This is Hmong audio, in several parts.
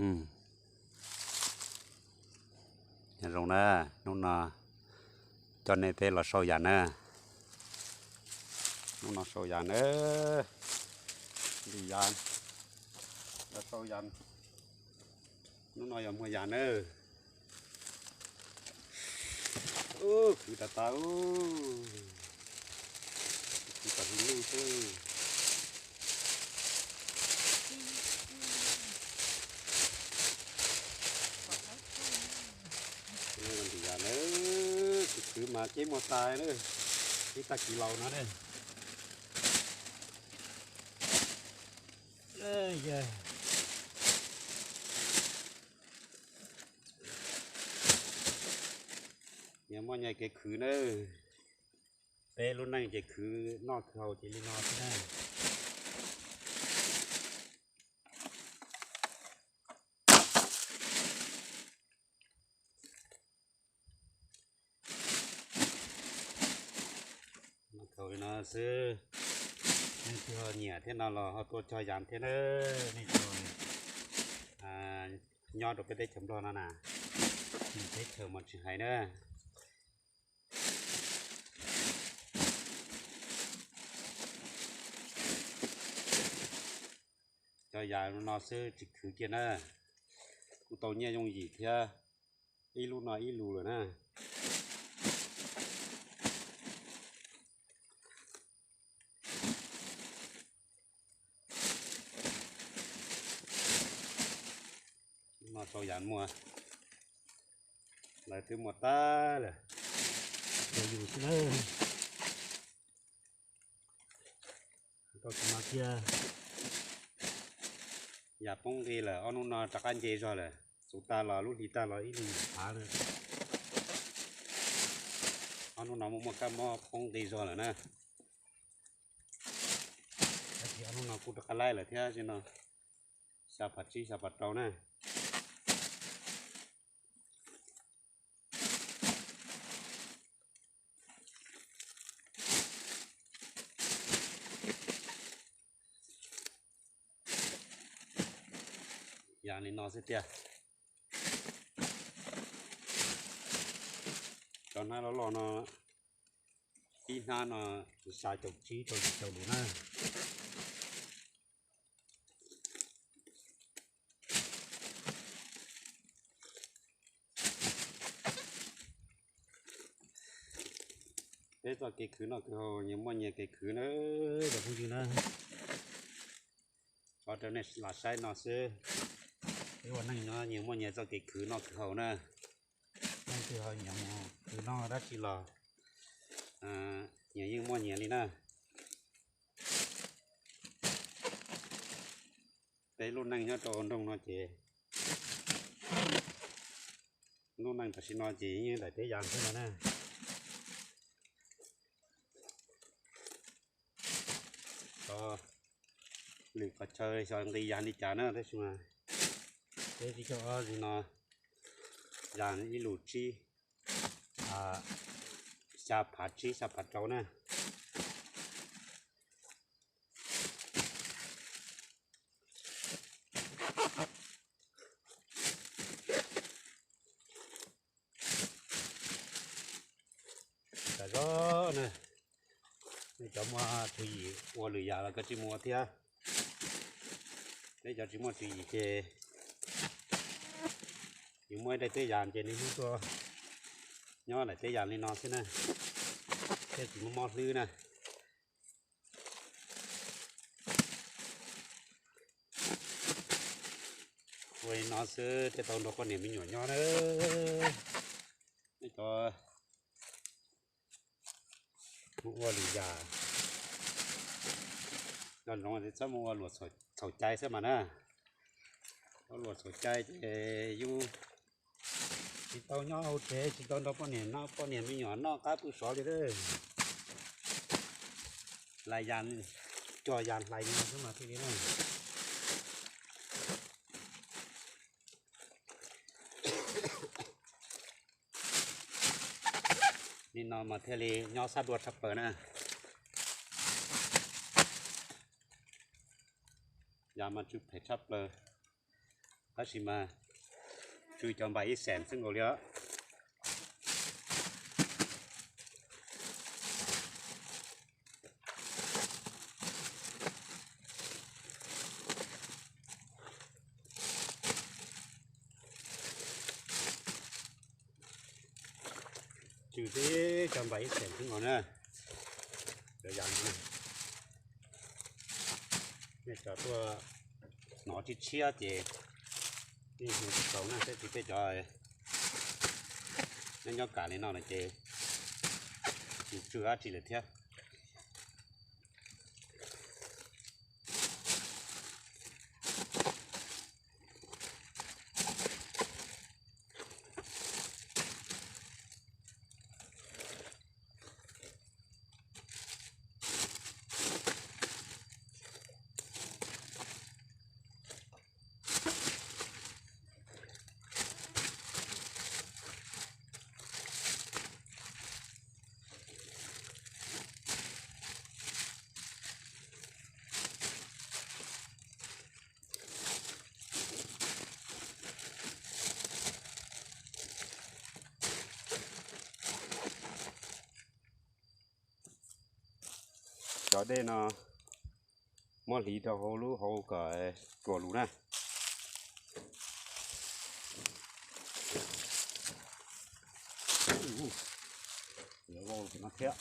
Nyob zoo na, hnub no coj nej peb los sau yas na. Hnub no sau yas na, ntim yas, los sau yas. Hnub no yog muag yas na. Khwv tas tas, khwv tas hli luj xwb. Ntim yas na, khwv khwv mas ceb muag tas na, ib tag kis laus no ne. Nyias muaj nyias kev khwv na. Peb lub neej ces khwv noj khwv haus ces li no xwb na. Noj khwv haus li no xwb. Nej tsis ho nyiam thiab no los ho tuaj cog yas thiab na. Nej tsis ho nyob rau peb teb chaws Nplog no na, teb chaws mas tsis hais na. Cog yas no xwb tsis khwv kiag na. Kuj tau nyiaj yooj yim thiab, ib lub no ib lus lawm na. No sau yas muag, lawv twb muag tag lawm, yus xwb na. Tau tsis no kiag, yas poob nqi lawm, ob hnub no rov qab nce zog lawm, xub tag los lub hli tag los ib lub yim phav na. Ob hnub no muaj muaj kab mob poob nqi zog lawm na. Tab sis ob hnub no kuj rov qab laib lawm thiab no, xya phav tsib xya phav rau na. Yas li no xwb tiag. Cov hnab loj loj no, ib hnab no xya caum tsib rau yim caum lus na. Peb txoj kev khwv noj khwv haus nyias muaj nyias kev khwv na, cov phooj ywg na. Tso rau nej lam saib no xwb. Peb ua neej nyob nyias muaj nyias txoj kev khwv noj khwv haus na. Leej twg ho nyiam mus khwv noj dab tsi los nyias yeej muaj nyias li na. Peb lub neej nyob rau nroog no ces, lub neej tam sim no ces yeej daim teb yas xwb no na. Xyov lwm qhov chaw xyov nqis yas li cas na, tab sis mas peb tib caug ob zi no yas ib lus tsib, xya phav tsib xya phav rau na. Tam zog na, nej cov muaj tswv yim ua lwm yam los koj tsis mus ua thiab. Peb cov tsis muaj tswv yim ces yus muaj ib daim teb yas ces niaj hnub tuaj nyob daim teb yas li no xwb na, thiaj tsis muaj mob hlwb na. Ua li no xwb thiaj tau nrog poj niam me nyuam nyob na. Nej cov mus ua lwm yam, nco ntsoov txhob mus ua luam txhaum cai xwb mas na. Ua luam txhaum cai ces yus tsis tau nyob hauv tsev, tsis tau nrog poj niam noj, poj niam me nyuam noj qab pw sov li. Lais yas, cog yas hlais li no xwb mas thiaj li na. Li no mas thiaj li nyob xab dua tshaj plaws na. Yas mas tsw phem tshaj plaws. Tab sis mas tsw cov npais ib xees xwb nkaus li os. Tsw tib cov npais ib xees xwb nkaus na. Cov yam no nej cov tuaj hnov tshiab tshiab ces nej hu tsis tau na, tab sis tej cov nyob nyob kam li no no ces tsis tsw dab tsi lawm thiab. Cov dej no muab hliv rau hauv lub hauv kom tsuas lus na. Yuav vau no thiab.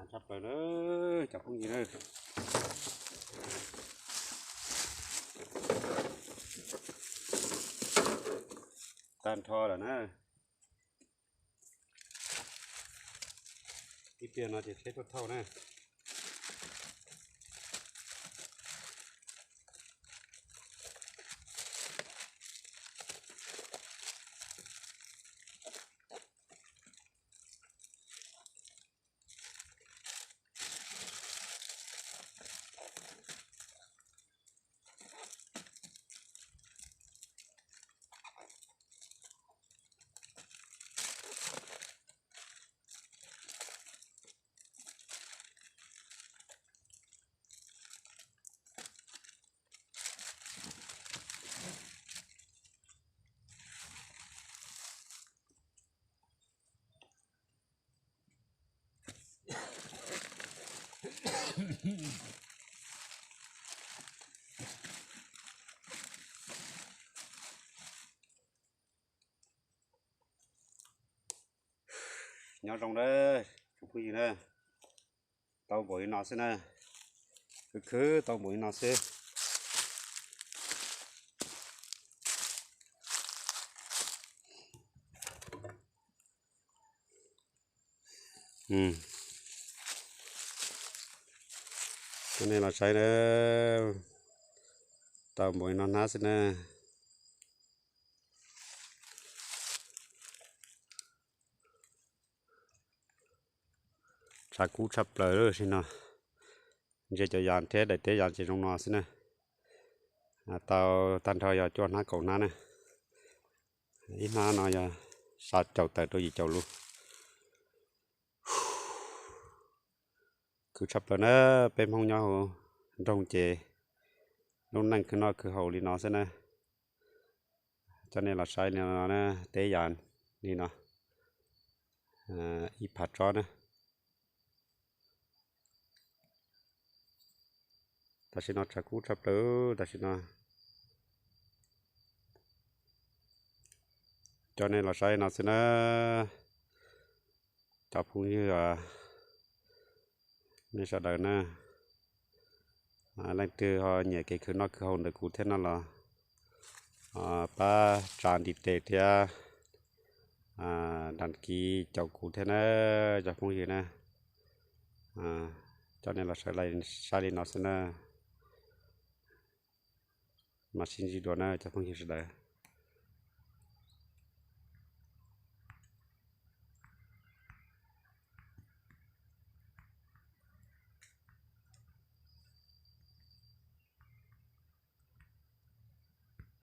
Tshaj plaws na cov phooj ywg na. Tag nrho lawm na. Ib pliag no ces tsheb tuaj thauj na. Nyob zoo na, tsoom phooj ywg na, tau npaum li no xwb na, khwv khwv tau npaum li no xwb. Coj nej los saib na, tau npaum li no hnab xwb na. Tshav kub tshaj plaws lub sim no. Ntsia cov yas thiab daim teb yas ces zoo no xwb na. Tau tag nrho yog cuaj hnab kaum hnab na. Ib hnab no yog xya caum tawm rau yim caum lus. Khwv tshaj plaws na, peb Hmoob nyob hauv nroog ces lub neej khwv noj khwv haus li no xwb na. Coj nej los saib li no na, teb yas li no, ib phav tsob na. Tam sim no tshav kub tshaj plaws tam sim no. Coj nej los saib no xwb na, cov phooj ywg Nej sawv daws na, leej twg ho nyiam kev khwv noj khwv haus ntawm kuv thiab no los pab tsa ntiv tes thiab đăng ký caum kuv thiab na cov phooj ywg na. Coj nej los sawv daws saib li no xwb na. Mam sib ntsib dua na cov phooj ywg sawv daws.